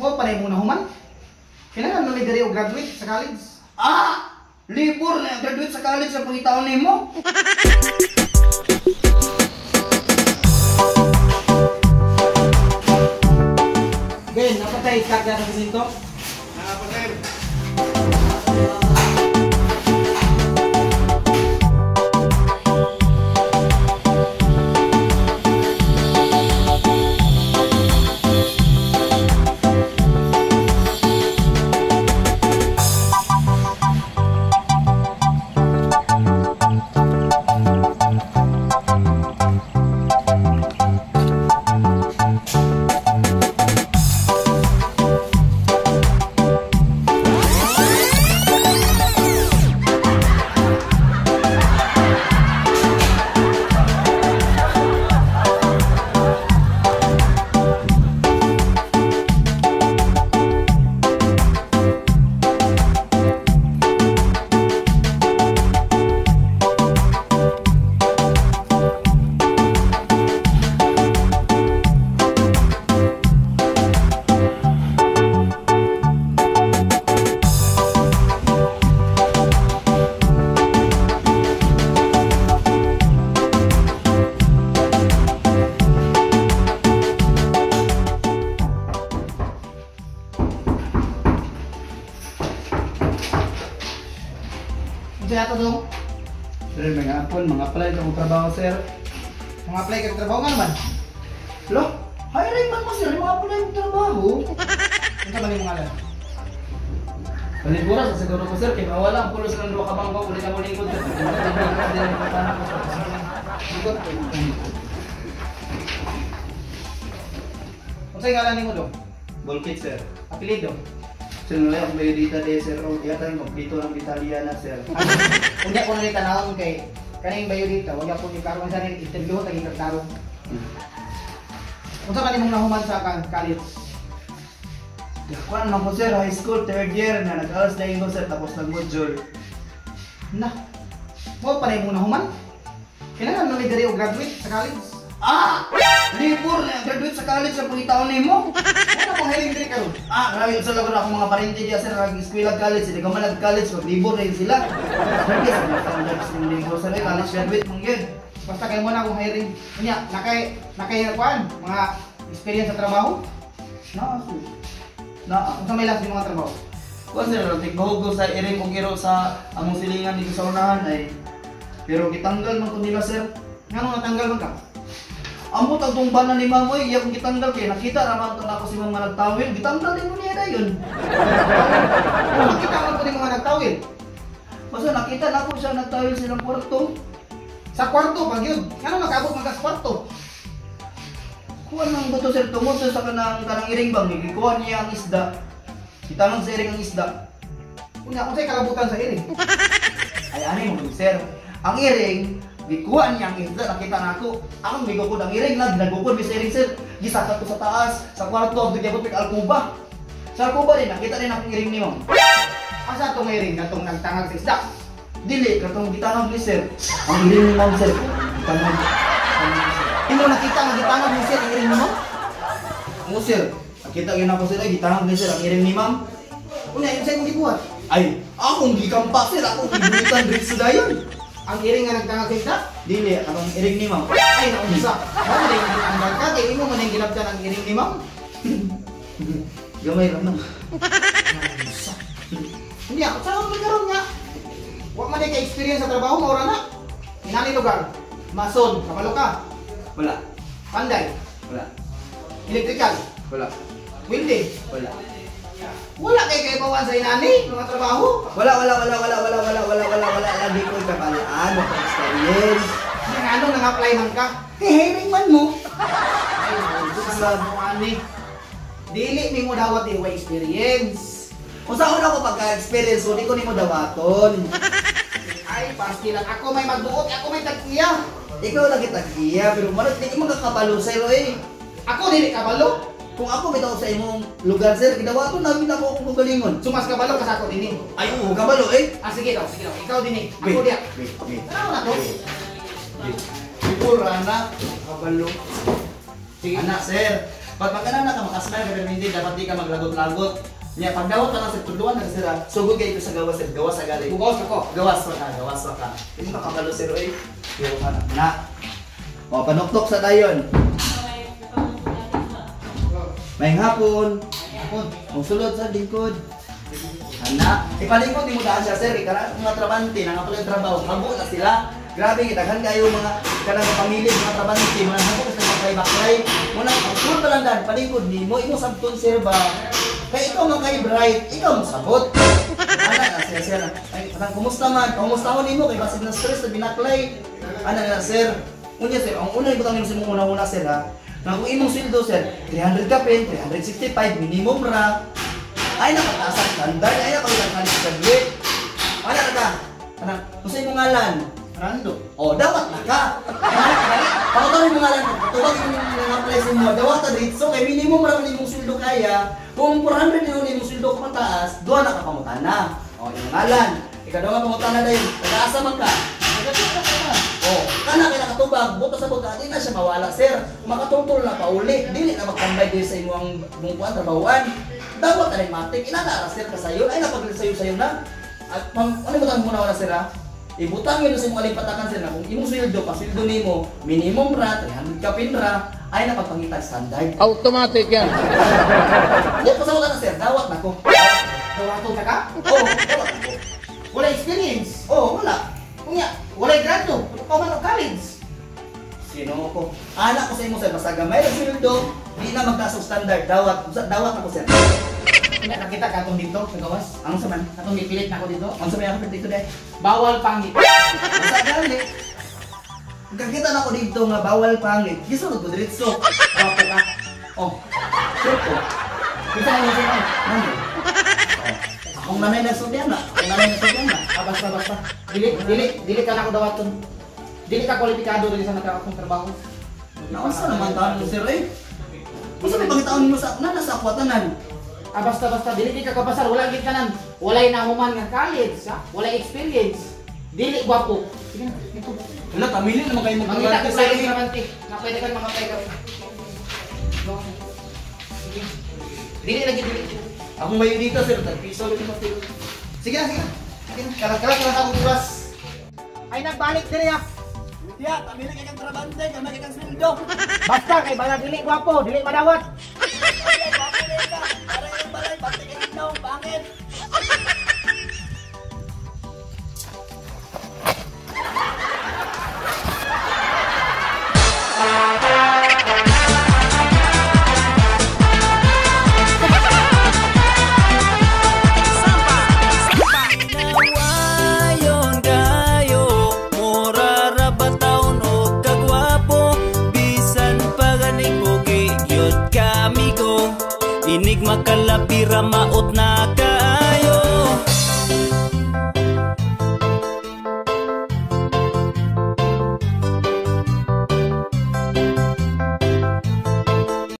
Mo pa na muna human. Kailangan man diri og graduate sa college. Ah! Libor na graduate sa college ang pangitaon nimo. Ben, napatay ka ka sa sinto? Napatay. Unsa ato dong? Sir, mga apon, mga apply kag trabaho, sir. Mga apply kag trabaho nga naman. Lo, hiring man mo sir, mga apply kag trabaho. Unsa man imong ngalan? Palibura sa siguro ko sir, kay mawala ang pulos ng duha ka bangko, ulit ako lingkod. Lingkod. Unsa ngalan nimo dong? Bolkit sir. Apelyido? Sir, nalay akong bayodita de sir. O, yata yung kompleto ng Italiana sir. Unya ko na rin tanawon kay kaning bayodita, wala po ni karon sa nin interview tagi kagtarong. Unsa man imong nahuman sa college? Kuan man ko sir, high school third year na nag-alas na ko sir tapos nag-module. Na. Mo pa na imong nahuman? Kailangan man diri og graduate sa college. Ah! Libor na graduate sa college ang pangitaon nimo. Ano pong hiring diri karon? Ah, grabe sa lagon akong mga parente diya sir, nag-eskwela college, sila gaman nag-college, mag libor na sila. Grabe sa mga standards ng libor sir, college graduate mong yun. Basta kay mo na akong hiring. Unya, nakay kuan, mga experience sa trabaho? Na, sir. Na, unsa may last mga trabaho? Kuan sir, tigbahugo sa iring og iro sa among silingan dito sa unahan ay. Pero gitanggal man ko nila sir. Ngano natanggal man ka? Amot ang tungbanan ni ma'am, oy, iya kong gitanggal kay nakita ra man ako si ma'am nga nagtawil, gitanggal din mo niya dayon. Nakita man ko ni mga nagtawil. Basta nakita na ko siya nagtawil silang kwarto. Sa kwarto pag yun. Ngano nakaabot man ka sa kwarto? Kuan man buto sir, tungod sa kanang iring bang gikuha niya ang isda. Gitanong sa iring ang isda. Unya unsay kalabutan sa iring? Ay ani mo sir. Ang iring gikuha niya ang isda, nakita na ako. Akong gigukod ang iring lang, ginagukod mi sa iring sir. Gisakat ko sa taas, sa kwarto, gyapon pig alkuba. Sa alkuba din, nakita din akong iring ni ma'am. Asa atong iring katong nagtangag sa isda? Dili, katong gitangag ni sir. Ang iring ni ma'am sir, gitangag. Imo nakita nga gitangag ni sir ang iring ni ma'am? Oo sir, nakita gyud nako sir, gitangag ni sir ang iring ni ma'am. Unya, unsay imong gibuhat? Ay, akong gikampa sir, akong gibulitan diretso dayon. Ang iring nga nagtangag sa isda? Dili, akong iring ni ma'am. Ay, naunsa. Mao man ang gitanggal ka, kay imo man ang gilabdan ang iring ni ma'am. Gamay ra man. Naunsa. Unya, unsa man karon nga? Wa man ka experience sa trabaho, mao ra na. Inani lugar. Mason, kabalo ka? Wala. Panday? Wala. Electrical? Wala. Welding? Wala. Wala kay kaibawan sa inani mga trabaho. Wala wala wala wala wala wala wala wala wala lagi ko kabalaan mo experience. Nga anong nang-apply man ka? Kay hiring man mo. Ay, sa mo ani. Dili nimo dawat di way experience. Unsa una ko pagka-experience ko di ko nimo dawaton. Ay, pastilan ako may magbuot, ako may tag-iya. Ikaw lagi tag-iya pero manot di ka magkakabalo sir oy. Ako dili kabalo. Kung ako bitaw sa imong lugar sir, gidawaton namin ako akong kagalingon. Sumas kabalo ka sa ako dinhi. Ay oo, kabalo eh. Ah sige daw, sige daw. Ikaw dinhi. Ako diya. Wait, wait. Tanaw na to. Siguro ana kabalo. Sige. Ana sir, Pag magkana na ka makasmile ka pero hindi dapat di ka maglagot-lagot. Nya pagdawat ka lang sir, tudluan na sir. Sugod kay ito sa gawas sir, gawas sa gali. Bugawas ako. Gawas ra ka, gawas ra ka. Hindi ka kabalo sir oy. Pero ka na. Na. O panuktok sa dayon. Maayong hapon. Hapon. Ang sulod sa lingkod. Ana, ipalingkod nimo daan siya sir, kay kana mga trabante nang apply trabaho, habo na sila. Grabe daghan kayo mga kanang pamilya mga trabante, mga habo sa baklay-baklay. Muna sulod pa lang daan palingkod nimo, imo sabton sir ba. Kay ikaw man kay bright, ikaw mo sabot. Ana na siya sir. Ay, kanang kumusta man? Kumusta ho nimo kay basig na stress na binaklay. Ana na sir. Unya sir, ang una ibutang nimo sa imong una-una sir ha. Na kung imong sweldo sir, 300 kapin, 365 minimum ra. Ay nakataas ang standard, ay nakataas ang graduate. Ana na ka. Ana, unsa imong ngalan? Rando. Oh, dawat na ka. Pakutawin mo ngalan, tubag imong mga apply sa mo, dawat ta diretso kay minimum ra man imong sweldo kaya. Kung 400 yun imong sweldo ko pataas, duha na ka pangutana. Oh, imong ngalan. Ikaw nga pangutana dayon, taga-asa man ka. Oh, kana kay nakatubag, buta sa buta, di na siya mawala sir. Makatungtol na pauli, dili na magtambay diri sa imong mong kuan trabahuan. Dawat na matik, inana ra sir kasayon, ay napagsayo-sayo na. At pang, ano butang mo na wala sir ha? Ibutang yun sa imong alimpatakan sir na kung imong sweldo, pasweldo nimo, minimum ra, 300 kapin ra, ay napagpangitag standard. Automatic yan. Di pa sa na sir, dawat na ko. Dawaton ka ka? Oh, dawat na ko. Wala experience. Oh, wala. Unya, wala grado. Pa man og college. Sino ko? Anak ko sa imo sir, basta gamay ra sweldo, di na magtaas og standard, dawat, dawat na ko sir. Unya nakita ka atong dito sa gawas. Ang sa man? Atong gipilit na ako dito. Ang sa may ako dito dai. Bawal pangit. Basta gali. Kakita na ako dito nga bawal pangit. Gisunod ko diretso. Gwapo ka. Oh, sure ko. Bisa na sir. Ano? Oh. Akong nanay nagsulti na. Akong nanay nagsulti na. Ah, basta basta. Dili dili dili ka na ako dawaton. Dili ka kwalipikado dili sa akong trabaho. Naunsa naman taon mo sir eh? Unsa may pangitaon nimo sa nana sa akwatanan? Ah, basta basta dili kay kakabasar, wala gid tanan. Walay nahuman nga college, ha? Walay experience. Dili gwapo. Sige na, dito. Wala, pamili naman kayo Mangita magtrabaho ko sir. sa imong trabante. Na pwede ka mga-apply ka. Sige. Dili lagi dili. Akong mayo dito sir, tag piso lagi mo sir. Sige na, sige na. Sige na. Karas karas karas akong oras. Ay nagbalik diri ah. Ya, pamili kay kang trabante, gamay kay kang sweldo. Basta kay bala dili gwapo, dili madawat. Para yung balay, bante kay ginaw, pangit. Nawayon kayo, mura ra ba taon o kagwapo? Bisan pa gani ko giyod kami ko. Inig makalapira maot na